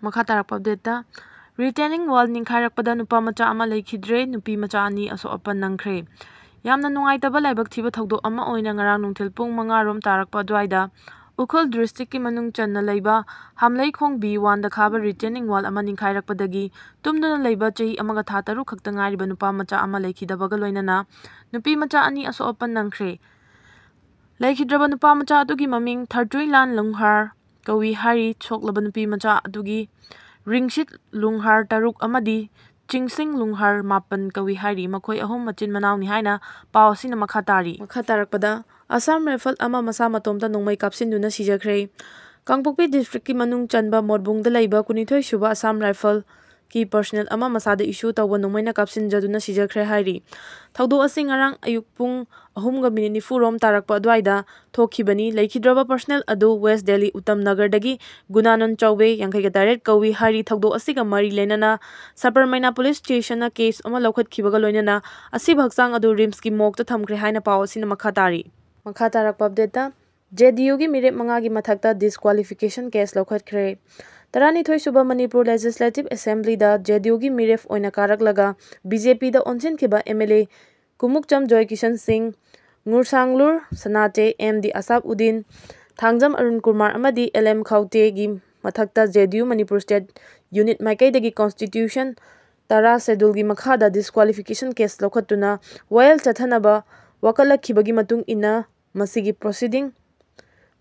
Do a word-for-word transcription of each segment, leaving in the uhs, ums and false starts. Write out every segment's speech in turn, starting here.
ꯃꯈꯥ ꯇꯥꯔꯛꯄ ꯑꯞꯗꯦꯠꯇ, ꯔꯤꯇꯦꯅꯤꯡ ꯋꯥꯜ ꯅꯤꯡꯈꯥꯏꯔꯛꯄꯗ ꯅꯨꯄꯥ ꯃꯆꯥ ꯑꯃ ꯂꯩꯈꯤꯗ꯭ꯔꯦ, ꯅꯨꯄꯤ ꯃꯆꯥ ꯑꯅꯤ ꯑꯁꯣꯛ ꯑꯄꯟ ꯅꯪꯈ꯭ꯔꯦ꯫ ꯌꯥꯝꯅ ꯅꯨꯡꯉꯥꯏꯇꯕ ꯂꯥꯏꯕꯛ ꯊꯤꯕ ꯊꯧꯗꯣꯛ ꯑꯃ ꯑꯣꯏꯅ ꯉꯔꯥꯡ ꯅꯨꯡꯊꯤꯜ ꯄꯨꯡ ꯃꯉꯥ ꯔꯣꯝ ꯇꯥꯔꯛꯄ ꯑꯗꯨꯋꯥꯏꯗ ꯎꯈ꯭ꯔꯨꯜ ꯗꯤꯁꯇ꯭ꯔꯤꯛꯀꯤ ꯃꯅꯨꯡ ꯆꯟꯅ ꯂꯩꯕ ꯍꯥꯝꯂꯩꯈꯣꯡ ꯕꯤ ꯋꯥꯟꯗ ꯈꯥꯕ ꯔꯤꯇꯦꯅꯤꯡ ꯋꯥꯜ ꯑꯃ ꯅꯤꯡꯈꯥꯏꯔꯛꯄꯗꯒꯤ ꯇꯨꯝꯗꯨꯅ ꯂꯩꯕ ꯆꯍꯤ ꯑꯃꯒ ꯊꯥ ꯇꯔꯨꯛ ꯈꯛꯇ ꯉꯥꯏꯔꯤꯕ ꯅꯨꯄꯥ ꯃꯆꯥ ꯑꯃ ꯂꯩꯈꯤꯗꯕꯒ ꯂꯣꯏꯅꯅ ꯅꯨꯄꯤ ꯃꯆꯥ ꯑꯅꯤ ꯑꯁꯣꯛ ꯑꯄꯟ ꯅꯪꯈ꯭ꯔꯦ꯫ ꯂꯩꯈꯤꯗ꯭ꯔꯕ ꯅꯨꯄꯥ ꯃꯆꯥ ꯑꯗꯨꯒꯤ ꯃꯃꯤꯡ ꯊꯔꯇ꯭ꯔꯨꯏꯂꯥꯟ ꯂꯨꯡꯍꯥꯔ ꯀꯧꯏ ꯍꯥꯏꯔꯤ꯫ ꯁꯣꯛꯂꯕ ꯅꯨꯄꯤ ꯃꯆꯥ ꯑꯗꯨꯒꯤ ꯔꯤꯡꯁꯤꯠ ꯂꯨꯡꯍꯥꯔ ꯇꯔꯨꯛ ꯑꯃꯗꯤ ꯆꯤꯡꯁꯤꯡ ꯂꯨꯡꯍꯥꯔ ꯃꯥꯄꯟ ꯀꯧꯏ ꯍꯥꯏꯔꯤ꯫ ꯃꯈꯣꯏ ꯑꯍꯨꯝ ꯃꯆꯤꯟ ꯃꯅꯥꯎꯅꯤ ꯍꯥꯏꯅ ꯄꯥꯎ ꯑꯁꯤꯅ ꯃꯈꯥ ꯇꯥꯔꯤ꯫ ꯃꯈꯥ ꯇꯥꯔꯛꯄꯗ, ꯑꯁꯥꯝ ꯔꯥꯏꯐꯜ ꯑꯃ ꯃꯁꯥ ꯃꯇꯣꯝꯇ ꯅꯣꯡꯃꯩ ꯀꯥꯞꯁꯤꯟꯗꯨꯅ ꯁꯤꯖꯈ꯭ꯔꯦ꯫ ꯀꯥꯡꯄꯣꯛꯄꯤ ꯗꯤꯁꯇ꯭ꯔꯤꯛꯀꯤ ꯃꯅꯨꯡ ꯆꯟꯕ ꯃꯣꯠꯕꯨꯡꯗ ꯂꯩꯕ ꯀꯨꯟꯅꯤꯊꯣꯏ ꯁꯨꯕ ꯑꯁꯥꯝ ꯔꯥꯏꯐꯜꯒꯤ ꯄꯔꯁꯅꯦꯜ ꯑꯃ ꯃꯁꯥꯗ ꯏꯁꯨ ꯇꯧꯕ ꯅꯣꯡꯃꯩꯅ ꯀꯥꯞꯁꯤꯟꯖꯗꯨꯅ ꯁꯤꯖꯈ꯭ꯔꯦ ꯍꯥꯏꯔꯤ꯫ ꯊꯧꯗꯣꯛ ꯑꯁꯤ ꯉꯔꯥꯡ ꯑꯌꯨꯛ ꯄꯨꯡ ꯑꯍꯨꯝꯒ ꯃꯤꯅꯤꯠ ꯅꯤꯐꯨ ꯔꯣꯝ ꯇꯥꯔꯛꯄ ꯑꯗꯨꯋꯥꯏꯗ ꯊꯣꯛꯈꯤꯕꯅꯤ꯫ ꯂꯩꯈꯤꯗ꯭ꯔꯕ ꯄꯔꯁꯅꯦꯜ ꯑꯗꯨ ꯋꯦꯁ ꯗꯦꯜꯂꯤ ꯎꯇꯝ ꯅꯒꯔꯗꯒꯤ ꯒꯨꯅꯥꯅꯟ ꯆꯧꯕꯦ, ꯌꯥꯡꯈꯩꯒ ꯇꯔꯦꯠ ꯀꯧꯏ ꯍꯥꯏꯔꯤ꯫ ꯊꯧꯗꯣꯛ ꯑꯁꯤꯒ ꯃꯔꯤ ꯂꯩꯅꯅ ꯁꯕꯔꯃꯩꯅꯥ ꯄꯨꯂꯤꯁ ꯁ꯭ꯇꯦꯁꯟꯅ ꯀꯦꯁ ꯑꯃ ꯂꯧꯈꯠꯈꯤꯕꯒ ꯂꯣꯏꯅꯅ ꯑꯁꯤꯕ ꯍꯛꯆꯥꯡ ꯑꯗꯨ ꯔꯤꯝꯁꯀꯤ ꯃꯣꯔꯒꯇ ꯊꯝꯈ꯭ꯔꯦ ꯍꯥꯏꯅ ꯄꯥꯎ ꯑꯁꯤꯅ ꯃꯈꯥ ꯇꯥꯔꯤ꯫ ꯃꯈꯥ ꯇꯥꯔꯛꯄ ꯑꯞꯗꯦꯠꯇ, ꯖꯦ ꯗꯤ ꯌꯨꯒꯤ ꯃꯤꯔꯦꯞ ꯃꯉꯥꯒꯤ ꯃꯊꯛꯇ ꯗꯤꯁꯀ꯭ꯋꯥꯂꯤꯐꯤꯀꯦꯁꯟ ꯀꯦꯁ ꯂꯧꯈꯠꯈ꯭ꯔꯦ꯫ ꯇꯔꯥꯅꯤꯊꯣꯏ ꯁꯨꯕ ꯃꯅꯤꯄꯨꯔ ꯂꯦꯖꯤꯁꯂꯦꯇꯤꯚ ꯑꯦꯁꯦꯝꯕ꯭ꯂꯤꯗ ꯖꯦ ꯗꯤ ꯌꯨꯒꯤ ꯃꯤꯔꯦꯞ ꯑꯣꯏꯅ ꯀꯥꯔꯛꯂꯒ ꯕꯤ ꯖꯦ ꯄꯤꯗ ꯑꯣꯟꯁꯤꯟꯈꯤꯕ ꯑꯦꯝ ꯑꯦꯜ ꯑꯦ ꯀꯨꯃꯨꯛꯆꯝ ꯖꯣꯏ ꯀꯤꯁꯟ ꯁꯤꯡ, ꯉꯨꯔꯁꯥꯡꯂꯨꯔ ꯁꯅꯥꯆꯦ, ꯑꯦꯝ ꯗꯤ ꯑꯁꯥꯞ ꯎꯗꯤꯟ, ꯊꯥꯡꯖꯝ ꯑꯔꯨꯟ ꯀꯨꯃꯥꯔ ꯑꯃꯗꯤ ꯑꯦꯜ ꯑꯦꯝ ꯈꯧꯇꯦꯒꯤ ꯃꯊꯛꯇ ꯖꯦ ꯗꯤ ꯌꯨ ꯃꯅꯤꯄꯨꯔ ꯁ꯭ꯇꯦꯠ ꯌꯨꯅꯤꯠ ꯃꯥꯏꯀꯩꯗꯒꯤ ꯀꯣꯟꯁꯇꯤꯇ꯭ꯌꯨꯁꯟ ꯇꯔꯥ ꯁꯦꯗꯨꯜꯒꯤ ꯃꯈꯥꯗ ꯗꯤꯁꯀ꯭ꯋꯥꯂꯤꯐꯤꯀꯦꯁꯟ ꯀꯦꯁ ꯂꯧꯈꯠꯇꯨꯅ ꯋꯥꯌꯦꯜ ꯆꯠꯊꯅꯕ ꯋꯥꯀꯠꯂꯛꯈꯤꯕꯒꯤ ꯃꯇꯨꯡ ꯏꯟꯅ ꯃꯁꯤꯒꯤ ꯄ꯭ꯔꯣꯁꯤꯗꯤꯡ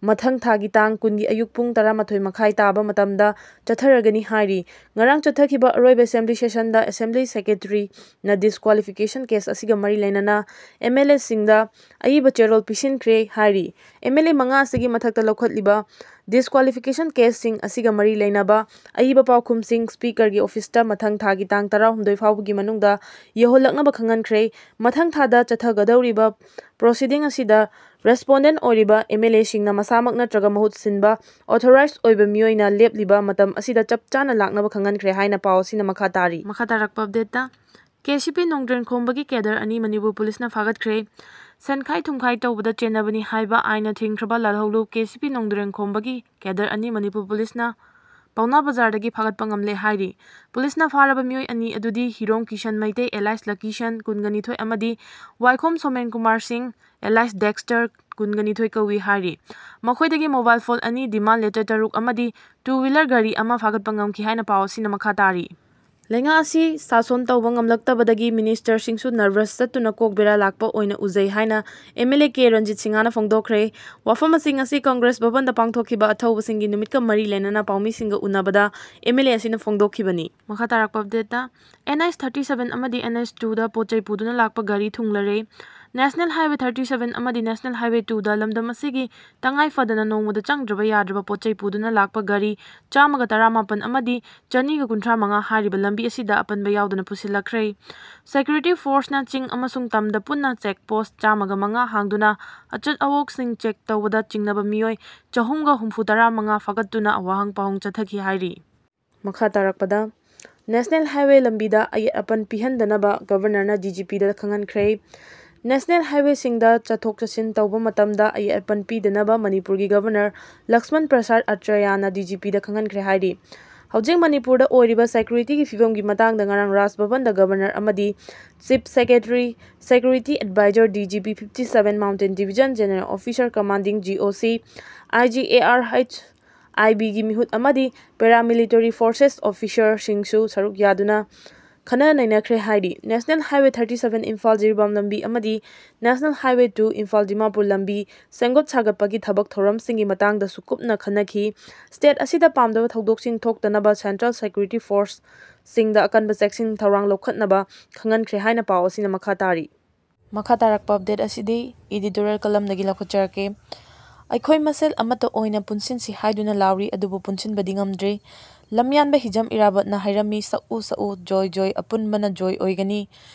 ꯃꯊꯪ ꯊꯥꯒꯤ ꯇꯥꯡ ꯀꯨꯟꯒꯤ ꯑꯌꯨꯛ ꯄꯨꯡ ꯇꯔꯥꯃꯥꯊꯣꯏ ꯃꯈꯥꯏ ꯇꯥꯕ ꯃꯇꯝꯗ ꯆꯠꯊꯔꯒꯅꯤ ꯍꯥꯏꯔꯤ꯫ ꯉꯔꯥꯡ ꯆꯠꯊꯈꯤꯕ ꯑꯔꯣꯏꯕ ꯑꯦꯁꯦꯝꯕ꯭ꯂꯤ ꯁꯦꯁꯟꯗ ꯑꯦꯁꯦꯝꯕ꯭ꯂꯤ ꯁꯦꯀ꯭ꯔꯦꯇꯔꯤꯅ ꯗꯤꯁꯀ꯭ꯋꯥꯂꯤꯐꯤꯀꯦꯁꯟ ꯀꯦꯁ ꯑꯁꯤꯒ ꯃꯔꯤ ꯂꯩꯅꯅ ꯑꯦꯝ ꯑꯦꯜ ꯑꯦꯁꯤꯡꯗ ꯑꯏꯕ ꯆꯦꯔꯣꯜ ꯄꯤꯁꯤꯟꯈ꯭ꯔꯦ ꯍꯥꯏꯔꯤ꯫ ꯑꯦꯝ ꯑꯦꯜ ꯑꯦ ꯃꯉꯥ ꯑꯁꯤꯒꯤ ꯃꯊꯛꯇ ꯂꯧꯈꯠꯂꯤꯕ ꯗꯤꯁꯀ꯭ꯋꯥꯂꯤꯐꯤꯀꯦꯁꯟ ꯀꯦꯁꯁꯤꯡ ꯑꯁꯤꯒ ꯃꯔꯤ ꯂꯩꯅꯕ ꯑꯏꯕ ꯄꯥꯎꯈꯨꯝꯁꯤꯡ ꯁ꯭ꯄꯤꯀꯔꯒꯤ ꯑꯣꯐꯤꯁꯇ ꯃꯊꯪ ꯊꯥꯒꯤ ꯇꯥꯡ ꯇꯔꯥꯍꯨꯝꯗꯣꯏ ꯐꯥꯎꯕꯒꯤ ꯃꯅꯨꯡꯗ ꯌꯧꯍꯜꯂꯛꯅꯕ ꯈꯪꯍꯟꯈ꯭ꯔꯦ꯫ ꯃꯊꯪ ꯊꯥꯗ ꯆꯠꯊꯒꯗꯧꯔꯤꯕ ꯄ꯭ꯔꯣꯁꯤꯗꯤꯡ ꯑꯁꯤꯗ ꯔꯦꯁꯄꯣꯟꯗꯦꯟ ꯑꯣꯏꯔꯤꯕ ꯑꯦꯝ ꯑꯦꯜ ꯑꯦꯁꯤꯡꯅ ꯃꯁꯥꯃꯛ ꯅꯠꯇ꯭ꯔꯒ ꯃꯍꯨꯠ ꯁꯤꯟꯕ ꯑꯣꯊꯣꯔꯥꯏꯖ ꯑꯣꯏꯕ ꯃꯤꯑꯣꯏꯅ ꯂꯦꯞꯂꯤꯕ ꯃꯇꯝ ꯑꯁꯤꯗ ꯆꯞ ꯆꯥꯅ ꯂꯥꯛꯅꯕ ꯈꯪꯍꯟꯈ꯭ꯔꯦ ꯍꯥꯏꯅ ꯄꯥꯎ ꯑꯁꯤꯅ ꯃꯈꯥ ꯇꯥꯔꯤ꯫ ꯃꯈꯥ ꯇꯥꯔꯛꯄ ꯑꯞꯗꯦꯠꯇ, ꯀꯦ ꯁꯤ ꯄꯤ ꯅꯣꯡꯗ꯭ꯔꯦꯟꯈꯣꯝꯕꯒꯤ ꯀꯦꯗꯔ ꯑꯅꯤ ꯃꯅꯤꯄꯨꯔ ꯄꯨꯂꯤꯁꯅ ꯐꯥꯒꯠꯈ꯭ꯔꯦ꯫ ꯁꯦꯟꯈꯥꯏ ꯊꯨꯝꯈꯥꯏ ꯇꯧꯕꯗ ꯆꯦꯟꯅꯕꯅꯤ ꯍꯥꯏꯕ ꯑꯥꯏꯟꯅ ꯊꯤꯡꯈ꯭ꯔꯕ ꯂꯥꯜꯍꯧꯂꯨꯞ ꯀꯦ ꯁꯤ ꯄꯤ ꯅꯣꯡꯗ꯭ꯔꯦꯟꯈꯣꯝꯕꯒꯤ ꯀꯦꯗꯔ ꯑꯅꯤ ꯃꯅꯤꯄꯨꯔ ꯄꯨꯂꯤꯁꯅ ꯄꯥꯎꯅꯥ ꯕꯖꯥꯔꯗꯒꯤ ꯐꯥꯒꯠꯄ ꯉꯝꯂꯦ ꯍꯥꯏꯔꯤ꯫ ꯄꯨꯂꯤꯁꯅ ꯐꯥꯔꯕ ꯃꯤꯑꯣꯏ ꯑꯅꯤ ꯑꯗꯨꯗꯤ ꯍꯤꯔꯣꯡ ꯀꯤꯁꯟ ꯃꯩꯇꯩ alias ꯂꯀꯤꯁꯟ ꯀꯨꯟꯒ ꯅꯤꯊꯣꯏ ꯑꯃꯗꯤ ꯋꯥꯏꯈꯣꯝ ꯁꯣꯃꯦꯟ ꯀꯨꯃꯥꯔ ꯁꯤꯡ alias ꯗꯦꯛꯁꯇꯔ ꯀꯨꯟꯒ ꯅꯤꯊꯣꯏ ꯀꯧꯏ ꯍꯥꯏꯔꯤ꯫ ꯃꯈꯣꯏꯗꯒꯤ mobile phone ꯑꯅꯤ, demand letter ꯇꯔꯨꯛ ꯑꯃꯗꯤ two wheeler ꯒꯥꯔꯤ ꯑꯃ ꯐꯥꯒꯠꯄ ꯉꯝꯈꯤ ꯍꯥꯏꯅ ꯄꯥꯎ ꯑꯁꯤꯅ ꯃꯈꯥ ꯇꯥꯔꯤ꯫ ꯂꯩꯉꯥꯛ ꯑꯁꯤ ꯁꯥꯁꯣꯟ ꯇꯧꯕ ꯉꯝꯂꯛꯇꯕꯗꯒꯤ ꯃꯤꯅꯤꯁꯇꯔꯁꯤꯡꯁꯨ nervous ꯆꯠꯇꯨꯅ ꯀꯣꯛ ꯕꯦꯔꯥ ꯂꯥꯛꯄ ꯑꯣꯏꯅ ꯎꯖꯩ ꯍꯥꯏꯅ MLA ꯀꯦ ꯔꯟꯖꯤꯠ ꯁꯤꯡꯍꯅ ꯐꯣꯡꯗꯣꯛꯈ꯭ꯔꯦ꯫ ꯋꯥꯐꯝꯁꯤꯡ ꯑꯁꯤ ꯀꯪꯒ꯭ꯔꯦꯁ ꯚꯕꯟꯗ ꯄꯥꯡꯊꯣꯛꯈꯤꯕ ꯑꯊꯧꯕꯁꯤꯡꯒꯤ ꯅꯨꯃꯤꯠꯀ ꯃꯔꯤ ꯂꯩꯅꯅ ꯄꯥꯎꯃꯤꯁꯤꯡꯒ ꯎꯅꯕꯗ MLA ꯑꯁꯤꯅ ꯐꯣꯡꯗꯣꯛꯈꯤꯕꯅꯤ꯫ ꯃꯈꯥ ꯇꯥꯔꯛꯄ update ꯇ, NH thirty seven ꯑꯃꯗꯤ NH two ꯗ ꯄꯣꯠ ꯆꯩ ꯄꯨꯗꯨꯅ ꯂꯥꯛꯄ ꯒꯥꯔꯤ ꯊꯨꯡꯂꯔꯦ꯫ National Highway thirty seven ꯑꯃꯗꯤ National Highway two ꯗ ꯂꯝꯗꯝ ꯑꯁꯤꯒꯤ ꯇꯉꯥꯏ ꯐꯗꯅ ꯅꯣꯡꯃꯗ ꯆꯪꯗ꯭ꯔꯕ ꯌꯥꯗ꯭ꯔꯕ ꯄꯣꯠ ꯆꯩ ꯄꯨꯗꯨꯅ ꯂꯥꯛꯄ ꯒꯥꯔꯤ ꯆꯥꯝꯃꯒ ꯇꯔꯥꯃꯥꯄꯟ ꯑꯃꯗꯤ ꯆꯅꯤꯒ ꯀꯨꯟꯊ꯭ꯔꯥ ꯃꯉꯥ ꯍꯥꯏꯔꯤꯕ ꯂꯝꯕꯤ ꯑꯁꯤꯗ ꯑꯄꯟꯕ ꯌꯥꯎꯗꯅ ꯄꯨꯁꯤꯜꯂꯛꯈ꯭ꯔꯦ꯫ Security force ꯅ ꯆꯤꯡ ꯑꯃꯁꯨꯡ ꯇꯝꯗ ꯄꯨꯟꯅ check post ꯆꯥꯝꯃꯒ ꯃꯉꯥ ꯍꯥꯡꯗꯨꯅ ꯑꯆꯠ ꯑꯋꯣꯛꯁꯤꯡ check ꯇꯧꯕꯗ ꯆꯤꯡꯅꯕ ꯃꯤꯑꯣꯏ ꯆꯍꯨꯝꯒ ꯍꯨꯝꯐꯨ ꯇꯔꯥ ꯃꯉꯥ ꯐꯥꯒꯠꯇꯨꯅ ꯋꯥꯍꯪ ꯄꯥꯎꯍꯪ ꯆꯠꯊꯈꯤ ꯍꯥꯏꯔꯤ꯫ ꯃꯈꯥ ꯇꯥꯔꯛꯄꯗ, National Highway ꯂꯝꯕꯤꯗ ꯑꯌꯦꯠ ꯑꯄꯟ ꯄꯤꯍꯟꯗꯅꯕ Governor ꯅ DGP ꯗ ꯈꯪꯍꯟꯈ꯭ꯔꯦ꯫ National Highway ꯁꯤꯡꯗ ꯆꯠꯊꯣꯛ ꯆꯠꯁꯤꯟ ꯇꯧꯕ ꯃꯇꯝꯗ ꯑꯌꯦꯠ ꯑꯄꯟ ꯄꯤꯗꯅꯕ ꯃꯅꯤꯄꯨꯔꯒꯤ Governor ꯂꯛꯁꯃꯟ ꯄ꯭ꯔꯁꯥꯗ ꯑꯇ꯭ꯔꯦꯌꯥꯅ DGP ꯗ ꯈꯪꯍꯟꯈ꯭ꯔꯦ ꯍꯥꯏꯔꯤ꯫ ꯍꯧꯖꯤꯛ ꯃꯅꯤꯄꯨꯔꯗ ꯑꯣꯏꯔꯤꯕ security ꯒꯤ ꯐꯤꯕꯝꯒꯤ ꯃꯇꯥꯡꯗ ꯉꯔꯥꯡ ꯔꯥꯖ ꯚꯕꯟꯗ Governor ꯑꯃꯗꯤ Chief Secretary, Security Advisor, DGP fifty seven Mountain Division, General Officer Commanding, GOC, IGARH, IB ꯒꯤ ꯃꯤꯍꯨꯠ ꯑꯃꯗꯤ paramilitary forces officer ꯁꯤꯡꯁꯨ ꯁꯔꯨꯛ ꯌꯥꯗꯨꯅ ꯈꯟꯅ ꯅꯩꯅꯈ꯭ꯔꯦ ꯍꯥꯏꯔꯤ꯫ National Highway thirty seven Imphal Jiribam ꯂꯝꯕꯤ ꯑꯃꯗꯤ National Highway two Imphal Dimapur ꯂꯝꯕꯤ ꯁꯦꯝꯒꯠ ꯁꯥꯒꯠꯄꯒꯤ ꯊꯕꯛ ꯊꯧꯔꯝꯁꯤꯡꯒꯤ ꯃꯇꯥꯡꯗꯁꯨ ꯀꯨꯞꯅ ꯈꯟꯅꯈꯤ꯫ State ꯑꯁꯤꯗ ꯄꯥꯝꯗꯕ ꯊꯧꯗꯣꯛꯁꯤꯡ ꯊꯣꯛꯇꯅꯕ central security force ꯁꯤꯡꯗ ꯑꯀꯟꯕ ꯆꯦꯛꯁꯤꯟ ꯊꯧꯔꯥꯡ ꯂꯧꯈꯠꯅꯕ ꯈꯪꯍꯟꯈ꯭ꯔꯦ ꯍꯥꯏꯅ ꯄꯥꯎ ꯑꯁꯤꯅ ꯃꯈꯥ ꯇꯥꯔꯤ꯫ ꯃꯈꯥ ꯇꯥꯔꯛꯄ update ꯑꯁꯤꯗꯤ editorial column ꯗꯒꯤ ꯂꯧꯈꯠꯆꯔꯛꯀꯦ꯫ ꯑꯩꯈꯣꯏ ꯃꯁꯦꯜ ꯑꯃꯠꯇ ꯑꯣꯏꯅ ꯄꯨꯟꯁꯤꯟꯁꯤ ꯍꯥꯏꯗꯨꯅ ꯂꯥꯎꯔꯤ, ꯑꯗꯨꯕꯨ ꯄꯨꯟꯁꯤꯟꯕꯗꯤ ꯉꯝꯗ꯭ꯔꯦ꯫ ꯂꯝꯌꯥꯟꯕ ꯍꯤꯖꯝ ꯏꯔꯥꯕꯠꯅ ꯍꯥꯏꯔꯝꯃꯤ, "ꯁꯛꯎ, ꯁꯛꯎ, ꯖꯣꯏ, ꯖꯣꯏ, ꯑꯄꯨꯟꯕꯅ ꯖꯣꯏ ꯑꯣꯏꯒꯅꯤ꯫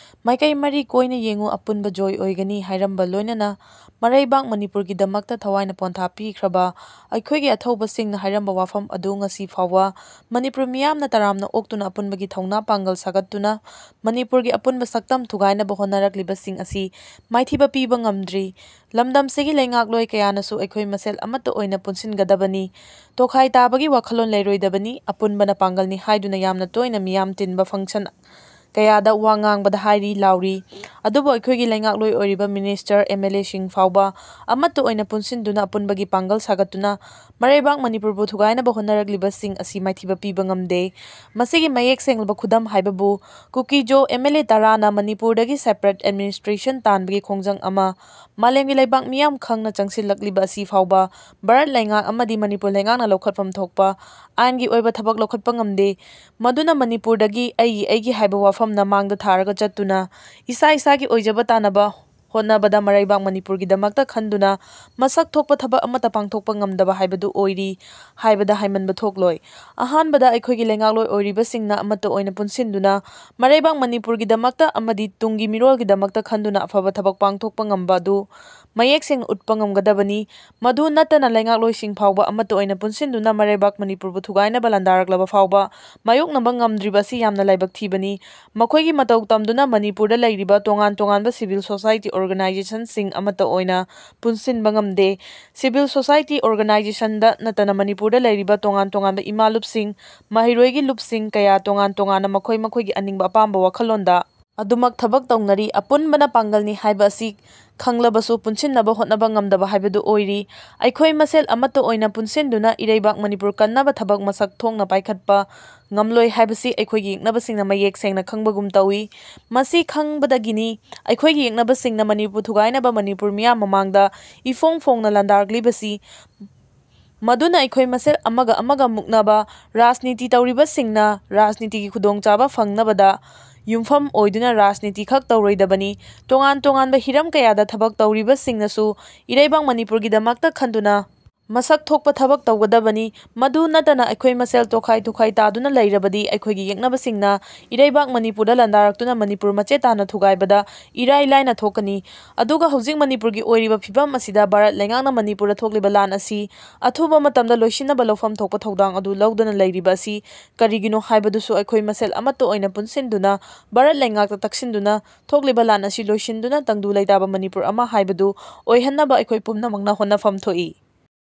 ꯃꯥꯏꯀꯩ ꯃꯔꯤ ꯀꯣꯏꯅ ꯌꯦꯡꯉꯨ, ꯑꯄꯨꯟꯕ ꯖꯣꯏ ꯑꯣꯏꯒꯅꯤ" ꯍꯥꯏꯔꯝꯕ ꯂꯣꯏꯅꯅ ꯃꯔꯩꯕꯥꯛ ꯃꯅꯤꯄꯨꯔꯒꯤꯗꯃꯛꯇ ꯊꯋꯥꯏꯅ ꯄꯣꯟꯊꯥ ꯄꯤꯈ꯭ꯔꯕ ꯑꯩꯈꯣꯏꯒꯤ ꯑꯊꯧꯕꯁꯤꯡꯅ ꯍꯥꯏꯔꯝꯕ ꯋꯥꯐꯝ ꯑꯗꯨ ꯉꯁꯤ ꯐꯥꯎꯕ ꯃꯅꯤꯄꯨꯔ ꯃꯤꯌꯥꯝꯅ ꯇꯔꯥꯝꯅ ꯑꯣꯛꯇꯨꯅ ꯑꯄꯨꯟꯕꯒꯤ ꯊꯧꯅꯥ ꯄꯥꯡꯒꯜ ꯁꯥꯒꯠꯇꯨꯅ ꯃꯅꯤꯄꯨꯔꯒꯤ ꯑꯄꯨꯟꯕ ꯁꯛꯇꯝ ꯊꯨꯒꯥꯏꯅꯕ ꯍꯣꯠꯅꯔꯛꯂꯤꯕꯁꯤꯡ ꯑꯁꯤ ꯃꯥꯏꯊꯤꯕ ꯄꯤꯕ ꯉꯝꯗ꯭ꯔꯤ꯫ ꯂꯝꯗꯝꯁꯤꯒꯤ ꯂꯩꯉꯥꯛꯂꯣꯏ ꯀꯌꯥꯅꯁꯨ ꯑꯩꯈꯣꯏ ꯃꯁꯦꯜ ꯑꯃꯠꯇ ꯑꯣꯏꯅ ꯄꯨꯟꯁꯤꯟꯒꯗꯕꯅꯤ꯫ ꯇꯣꯈꯥꯏ ꯇꯥꯕꯒꯤ ꯋꯥꯈꯜꯂꯣꯟ ꯂꯩꯔꯣꯏꯗꯕꯅꯤ, ꯑꯄꯨꯟꯕꯅ ꯄꯥꯡꯒꯜꯅꯤ ꯍꯥꯏꯗꯨꯅ ꯌꯥꯝꯅ ꯇꯣꯏꯅ ꯃꯤꯌꯥꯝ ꯇꯤꯟꯕ ꯐꯪꯁꯟ ꯀꯌꯥꯗ ꯋꯥ ꯉꯥꯡꯕꯗ ꯍꯥꯏꯔꯤ ꯂꯥꯎꯔꯤ꯫ ꯑꯗꯨꯕꯨ ꯑꯩꯈꯣꯏꯒꯤ ꯂꯩꯉꯥꯛꯂꯣꯏ ꯑꯣꯏꯔꯤꯕ ꯃꯤꯅꯤꯁꯇꯔ, ꯑꯦꯝ ꯑꯦꯜ ꯑꯦꯁꯤꯡ ꯐꯥꯎꯕ ꯑꯃꯠꯇ ꯑꯣꯏꯅ ꯄꯨꯟꯁꯤꯟꯗꯨꯅ ꯑꯄꯨꯟꯕꯒꯤ ꯄꯥꯡꯒꯜ ꯁꯥꯒꯠꯇꯨꯅ ꯃꯔꯩꯕꯥꯛ ꯃꯅꯤꯄꯨꯔꯕꯨ ꯊꯨꯒꯥꯏꯅꯕ ꯍꯣꯠꯅꯔꯛꯂꯤꯕꯁꯤꯡ ꯑꯁꯤ ꯃꯥꯏꯊꯤꯕ ꯄꯤꯕ ꯉꯝꯗꯦ꯫ ꯃꯁꯤꯒꯤ ꯃꯌꯦꯛ ꯁꯦꯡꯂꯕ ꯈꯨꯗꯝ ꯍꯥꯏꯕꯕꯨ ꯀꯨꯀꯤꯖꯣ ꯑꯦꯝ ꯑꯦꯜ ꯑꯦ ꯇꯔꯥꯅ ꯃꯅꯤꯄꯨꯔꯗꯒꯤ separate administration ꯇꯥꯟꯕꯒꯤ ꯈꯣꯡꯖꯪ ꯑꯃ ꯃꯥꯂꯦꯝꯒꯤ ꯂꯩꯕꯥꯛ ꯃꯤꯌꯥꯝ ꯈꯪꯅ ꯆꯪꯁꯤꯜꯂꯛꯂꯤꯕ ꯑꯁꯤ ꯐꯥꯎꯕ ꯚꯥꯔꯠ ꯂꯩꯉꯥꯛ ꯑꯃꯗꯤ ꯃꯅꯤꯄꯨꯔ ꯂꯩꯉꯥꯛꯅ ꯂꯧꯈꯠꯐꯝ ꯊꯣꯛꯄ ꯑꯥꯏꯟꯒꯤ ꯑꯣꯏꯕ ꯊꯕꯛ ꯂꯧꯈꯠꯄ ꯉꯝꯗꯦ꯫ ꯃꯗꯨꯅ ꯃꯅꯤꯄꯨꯔꯗꯒꯤ ꯑꯩꯒꯤ, ꯑꯩꯒꯤ ꯍꯥꯏꯕ ꯋꯥꯐꯝꯅ ꯃꯥꯡꯗ ꯊꯥꯔꯒ ꯆꯠꯇꯨꯅ ꯏꯁꯥ ꯏꯁꯥꯒꯤ ꯑꯣꯏꯖꯕ ꯇꯥꯟꯅꯕ ꯍꯣꯠꯅꯕꯗ ꯃꯔꯩꯕꯥꯛ ꯃꯅꯤꯄꯨꯔꯒꯤꯗꯃꯛꯇ ꯈꯟꯗꯨꯅ ꯃꯁꯛ ꯊꯣꯛꯄ ꯊꯕꯛ ꯑꯃꯠꯇ ꯄꯥꯡꯊꯣꯛꯄ ꯉꯝꯗꯕ ꯍꯥꯏꯕꯗꯨ ꯑꯣꯏꯔꯤ ꯍꯥꯏꯕꯗ ꯍꯥꯏꯃꯟꯕ ꯊꯣꯛꯂꯣꯏ꯫ ꯑꯍꯥꯟꯕꯗ ꯑꯩꯈꯣꯏꯒꯤ ꯂꯩꯉꯥꯛꯂꯣꯏ ꯑꯣꯏꯔꯤꯕꯁꯤꯡꯅ ꯑꯃꯠꯇ ꯑꯣꯏꯅ ꯄꯨꯟꯁꯤꯟꯗꯨꯅ ꯃꯔꯩꯕꯥꯛ ꯃꯅꯤꯄꯨꯔꯒꯤꯗꯃꯛꯇ ꯑꯃꯗꯤ ꯇꯨꯡꯒꯤ ꯃꯤꯔꯣꯜꯒꯤꯗꯃꯛꯇ ꯈꯟꯗꯨꯅ ꯑꯐꯕ ꯊꯕꯛ ꯄꯥꯡꯊꯣꯛꯄ ꯉꯝꯕ ꯑꯗꯨ ꯃꯌꯦꯛ ꯁꯦꯡꯅ ꯎꯠꯄ ꯉꯝꯒꯗꯕꯅꯤ꯫ ꯃꯗꯨ ꯅꯠꯇꯅ ꯂꯩꯉꯥꯛꯂꯣꯏꯁꯤꯡ ꯐꯥꯎꯕ ꯑꯃꯠꯇ ꯑꯣꯏꯅ ꯄꯨꯟꯁꯤꯟꯗꯨꯅ ꯃꯔꯩꯕꯥꯛ ꯃꯅꯤꯄꯨꯔꯕꯨ ꯊꯨꯒꯥꯏꯅꯕ ꯂꯥꯟꯗꯥꯔꯛꯂꯕ ꯐꯥꯎꯕ ꯃꯥꯌꯣꯛꯅꯕ ꯉꯝꯗ꯭ꯔꯤꯕ ꯑꯁꯤ ꯌꯥꯝꯅ ꯂꯥꯏꯕꯛ ꯊꯤꯕꯅꯤ꯫ ꯃꯈꯣꯏꯒꯤ ꯃꯇꯧ ꯇꯝꯗꯨꯅ ꯃꯅꯤꯄꯨꯔꯗ ꯂꯩꯔꯤꯕ ꯇꯣꯉꯥꯟ ꯇꯣꯉꯥꯟꯕ civil society organizationꯁꯤꯡ ꯑꯃꯠꯇ ꯑꯣꯏꯅ ꯄꯨꯟꯁꯤꯟꯕ ꯉꯝꯗꯦ꯫ Civil society organizationꯗ ꯅꯠꯇꯅ ꯃꯅꯤꯄꯨꯔꯗ ꯂꯩꯔꯤꯕ ꯇꯣꯉꯥꯟ ꯇꯣꯉꯥꯟꯕ ꯏꯃꯥ ꯂꯨꯞꯁꯤꯡ, ꯃꯍꯩꯔꯣꯏꯒꯤ ꯂꯨꯞꯁꯤꯡ ꯀꯌꯥ ꯇꯣꯉꯥꯟ ꯇꯣꯉꯥꯟꯅ ꯃꯈꯣꯏ ꯃꯈꯣꯏꯒꯤ ꯑꯅꯤꯡꯕ ꯑꯄꯥꯝꯕ ꯋꯥꯈꯜꯂꯣꯟꯗ ꯑꯗꯨꯃꯛ ꯊꯕꯛ ꯇꯧꯅꯔꯤ꯫ ꯑꯄꯨꯟꯕꯅ ꯄꯥꯡꯒꯜꯅꯤ ꯍꯥꯏꯕ ꯑꯁꯤ ꯈꯪꯂꯕꯁꯨ ꯄꯨꯟꯁꯤꯟꯅꯕ ꯍꯣꯠꯅꯕ ꯉꯝꯗꯕ ꯍꯥꯏꯕꯗꯨ ꯑꯣꯏꯔꯤ꯫ ꯑꯩꯈꯣꯏ ꯃꯁꯦꯜ ꯑꯃꯠꯇ ꯑꯣꯏꯅ ꯄꯨꯟꯁꯤꯟꯗꯨꯅ ꯏꯔꯩꯕꯥꯛ ꯃꯅꯤꯄꯨꯔ ꯀꯟꯅꯕ ꯊꯕꯛ ꯃꯁꯛ ꯊꯣꯛꯅ ꯄꯥꯏꯈꯠꯄ ꯉꯝꯂꯣꯏ ꯍꯥꯏꯕꯁꯤ ꯑꯩꯈꯣꯏꯒꯤ ꯌꯦꯛꯅꯕꯁꯤꯡꯅ ꯃꯌꯦꯛ ꯁꯦꯡꯅ ꯈꯪꯕꯒꯨꯝ ꯇꯧꯏ꯫ ꯃꯁꯤ ꯈꯪꯕꯗꯒꯤꯅꯤ ꯑꯩꯈꯣꯏꯒꯤ ꯌꯦꯛꯅꯕꯁꯤꯡꯅ ꯃꯅꯤꯄꯨꯔ ꯊꯨꯒꯥꯏꯅꯕ ꯃꯅꯤꯄꯨꯔ ꯃꯤꯌꯥꯝ ꯃꯃꯥꯡꯗ ꯏꯐꯣꯡ ꯐꯣꯡꯅ ꯂꯥꯟꯗꯥꯔꯛꯂꯤꯕꯁꯤ꯫ ꯃꯗꯨꯅ ꯑꯩꯈꯣꯏ ꯃꯁꯦꯜ ꯑꯃꯒ ꯑꯃꯒ ꯃꯨꯛꯅꯕ, ꯔꯥꯖꯅꯤꯇꯤ ꯇꯧꯔꯤꯕꯁꯤꯡꯅ ꯔꯥꯖꯅꯤꯇꯤꯒꯤ ꯈꯨꯗꯣꯡꯆꯥꯕ ꯐꯪꯅꯕꯗ ꯌꯨꯝꯐꯝ ꯑꯣꯏꯗꯨꯅ ꯔꯥꯖꯅꯤꯇꯤ ꯈꯛ ꯇꯧꯔꯣꯏꯗꯕꯅꯤ꯫ ꯇꯣꯉꯥꯟ ꯇꯣꯉꯥꯟꯕ ꯍꯤꯔꯝ ꯀꯌꯥꯗ ꯊꯕꯛ ꯇꯧꯔꯤꯕꯁꯤꯡꯅꯁꯨ ꯏꯔꯩꯕꯥꯛ ꯃꯅꯤꯄꯨꯔꯒꯤꯗꯃꯛꯇ ꯈꯟꯗꯨꯅ ꯃꯁꯛ ꯊꯣꯛꯄ ꯊꯕꯛ ꯇꯧꯒꯗꯕꯅꯤ꯫ ꯃꯗꯨ ꯅꯠꯇꯅ ꯑꯩꯈꯣꯏ ꯃꯁꯦꯜ ꯇꯣꯈꯥꯏ ꯇꯣꯈꯥꯏ ꯇꯥꯗꯨꯅ ꯂꯩꯔꯕꯗꯤ ꯑꯩꯈꯣꯏꯒꯤ ꯌꯦꯛꯅꯕꯁꯤꯡꯅ ꯏꯔꯩꯕꯥꯛ ꯃꯅꯤꯄꯨꯔꯗ ꯂꯥꯟꯗꯥꯔꯛꯇꯨꯅ ꯃꯅꯤꯄꯨꯔ ꯃꯆꯦꯠ ꯇꯥꯅ ꯊꯨꯒꯥꯏꯕꯗ ꯏꯔꯥꯏ ꯂꯥꯏꯅ ꯊꯣꯛꯀꯅꯤ꯫ ꯑꯗꯨꯒ ꯍꯧꯖꯤꯛ ꯃꯅꯤꯄꯨꯔꯒꯤ ꯑꯣꯏꯔꯤꯕ ꯐꯤꯕꯝ ꯑꯁꯤꯗ ꯚꯥꯔꯠ ꯂꯩꯉꯥꯛꯅ ꯃꯅꯤꯄꯨꯔꯗ ꯊꯣꯛꯂꯤꯕ ꯂꯥꯟ ꯑꯁꯤ ꯑꯊꯨꯕ ꯃꯇꯝꯗ ꯂꯣꯏꯁꯤꯟꯅꯕ ꯂꯧꯐꯝ ꯊꯣꯛꯄ ꯊꯧꯗꯥꯡ ꯑꯗꯨ ꯂꯧꯗꯨꯅ ꯂꯩꯔꯤꯕ ꯑꯁꯤ ꯀꯔꯤꯒꯤꯅꯣ ꯍꯥꯏꯕꯗꯨꯁꯨ ꯑꯩꯈꯣꯏ ꯃꯁꯦꯜ ꯑꯃꯠꯇ ꯑꯣꯏꯅ ꯄꯨꯟꯁꯤꯟꯗꯨꯅ ꯚꯥꯔꯠ ꯂꯩꯉꯥꯛꯇ ꯇꯛꯁꯤꯟꯗꯨꯅ ꯊꯣꯛꯂꯤꯕ ꯂꯥꯟ ꯑꯁꯤ ꯂꯣꯏꯁꯤꯟꯗꯨꯅ ꯇꯪꯗꯨ ꯂꯩꯇꯥꯕ ꯃꯅꯤꯄꯨꯔ ꯑꯃ ꯍꯥꯏꯕꯗꯨ ꯑꯣꯏꯍꯟꯅꯕ ꯑꯩꯈꯣꯏ ꯄꯨꯝꯅꯃꯛꯅ ꯍꯣꯠꯅꯐꯝ ꯊꯣꯛꯏ꯫